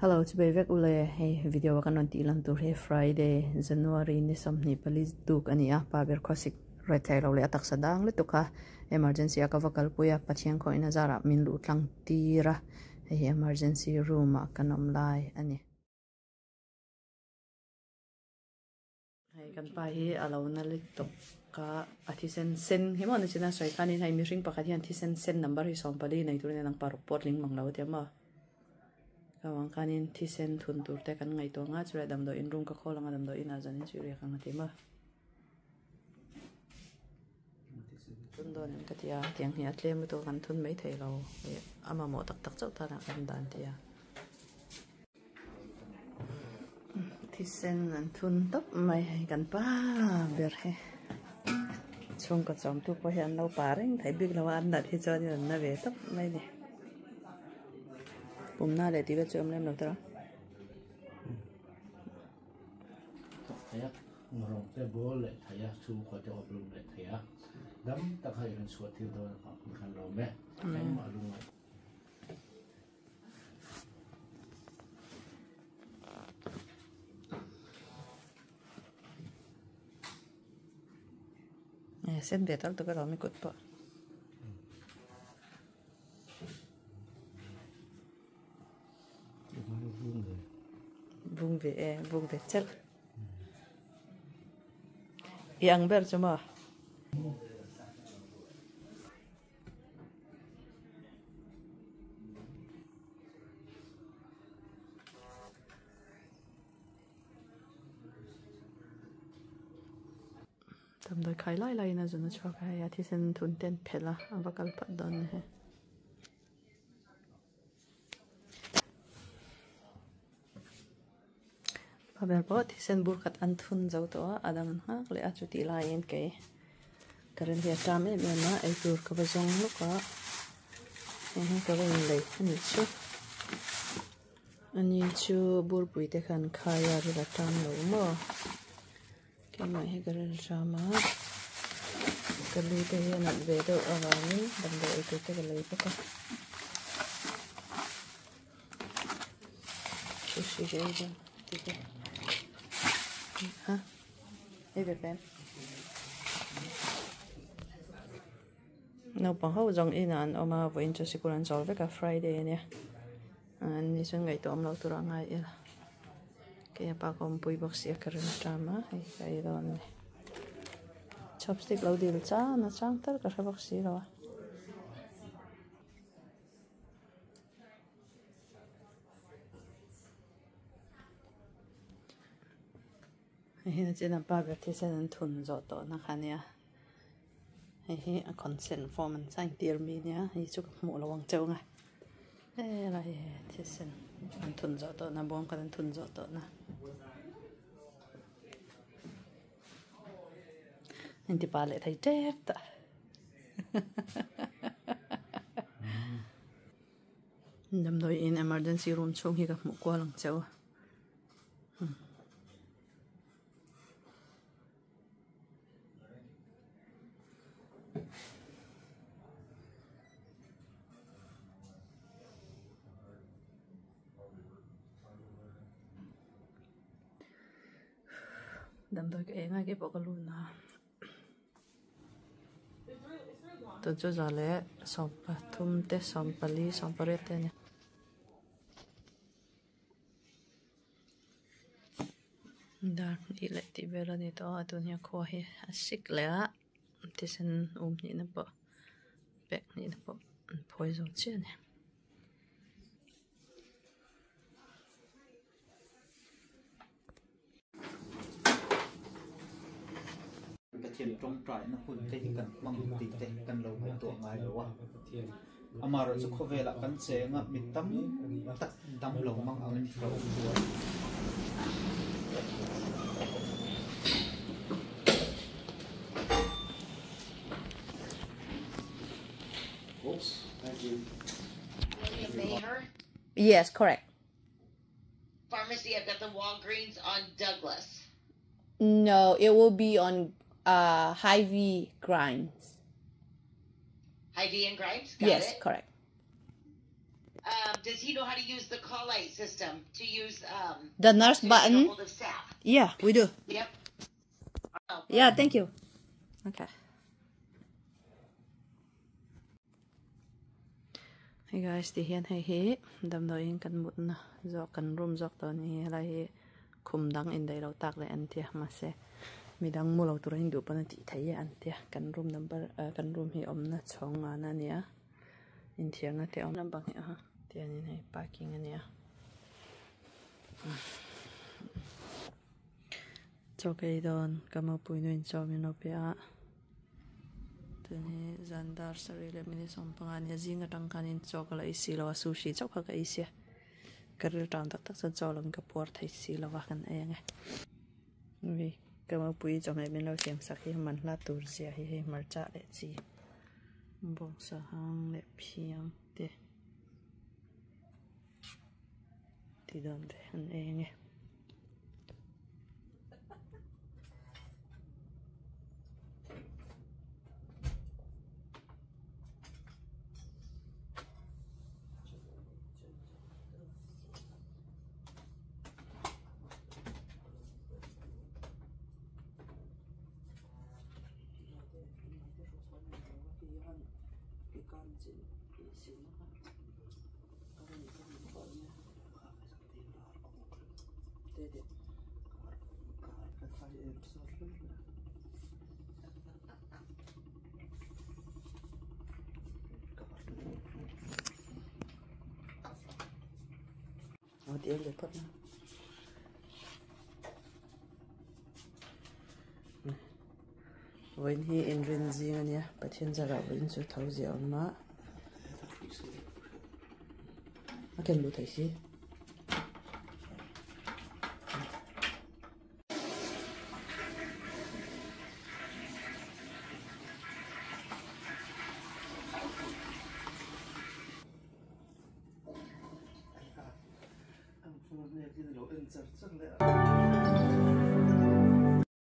Hello chibai vek ule hei video a kan rawn tih lan tur hi Friday January ni 24 tuk a ni a pa ber khawsik rawih thei lo leh a taksa dang lutuk a emergency a ka va kalpui a Pathian khawih na zarah min luh tlang tir a hei hi emergency room ah kan awm lai a ni. Hei kan pa hi a lo na lutuk a, a thisen sen hi maw ni chin a sawi khanin hei mihring pakhat hian thisen sen number hi 14 nei turin an ang paruk pawh a tling mang lo a ti a maw. Ka vang khanin thisen thun tur te kan ngaihtuah nga chulai damdawi in room ka khawl anga damdawi inah zanin chu i riak ang a ti maw. Thun dawn em ka ti a, tiang hi a tlem lutuk a kan thun mai thei lo a mamawh tak tak chauh tan ah kan dan ti a. Thisen an thun tawp mai hei kan pa ber hi chhungkaw chawmtu pawh hi an lo pa reng thei bik lo a an nat hi chuanin an na ve tawp mai a ni pumna leh tih vel chu a awm lem lo tawh a. Rawng te bawl leh thei a chhungkua te awp lum leh thei a dam tak a i rawn chhuah tir dawn avang khan lawm e engmah lungngaih. Sen ve tal tuk alawm i kut pawh. Vung ve e, vung ve chelh. I ang ber chu maw? Damdawi khai lai laiin a zun a chhuak a hei a thisen thun te an phelh a a va kal phat dawn a ni hei. A ber pawh thisen bur khat an thun zo tawh a a dang an nghak leh a chutih laiin kei current hi a ṭam em em a eitur ka va zawng lawk a heng hi ka va inlei a nih chu ani chu burpui te khan khai a ril a ṭam lo maw keimah hi ka ril ṭam a ka lu te hi a nat ve deuh avangin damdawi eitur te ka lei bawk a. Naupang ho zawng inah an awm a vawiin chu sikul an chawl vek a Friday ania an ni chuan ngaihtuah awm loh tur a ngai ila kei a pa ka awmpui bawk si a ka rin ṭam a hei ka ei dawn a ni chopstick lo dil chan a chang tal ka hre bawk si lo a. Hei hi nachin a pa ber thisen an thun zawh tawh na kha ania hei hi a consent form an sign tir mi ania hei chu ka hmuh lo ang cheu ang a helai hi thisen an thun zawh tawh na bawng khat an thun zawh tawh na inti pa leh thei tep tah. Damdawi in emergency room chhung hi ka hmuh kual ang che u. Damdawi ka eng a keipawh ka lun a. Tun chu za leh 13 te 14 18 te a ni. Dar hnih leh tih vel a ni tawh a tun hian khua hi a sik leh a thisen um hnihna pawh pek hnihna pawh an phawi zo chiah a ni. Pathian tawngtaina hun te hi kan hmang tih te kan lo ngaihtuah ngai lo a. Amaherawhchu khawvelah kan cheng a, mi tam tak dam lo mang angin ka awm duai. Yes, correct. Pharmacy, I've got the Walgreens on Douglas. No, it will be on uh Hy-Vee Grimes. Hy-Vee and Grimes? Got yes, it. correct. Does he know how to use the call light system to use um The nurse to get a button? hold of staff? Yeah, we do. Yep. Yeah, thank you. Okay. Hey guys, ti hian hei hi damdawiin kan mutna zawk kan room zawk tawh a ni hi helai hi khum dang indaih lo tak leh an tia mahse midang mu lo tur in duh pawn a tih theih e an tia kan room number ah kan room hi awmna chhawng ngana a ni a inthiarna te a awm lampang hi aha tihianin hei parking a ni a. Chaw ka ei dawn ka mopui nu in chaw min lo pe a tun hi zan dar sarih leh minute 15 a nia zing atang khanin chaw ka la ei si lo a sushi chauh kha ka ei sia ka ril tan tak tak chuan chaw lawm ka puar thei si lo va kan ei ang e ui ka mopui chawhmeh min lo siam sak hi man hla tur zia hi hei hmarcha leh chi bawngsa hang leh phiang te. Ti dawn ve an ei ange. Vawiin hi inrin zing a nia Pathian zarah vawiin chu tho ziah awm a a ken luh theih si.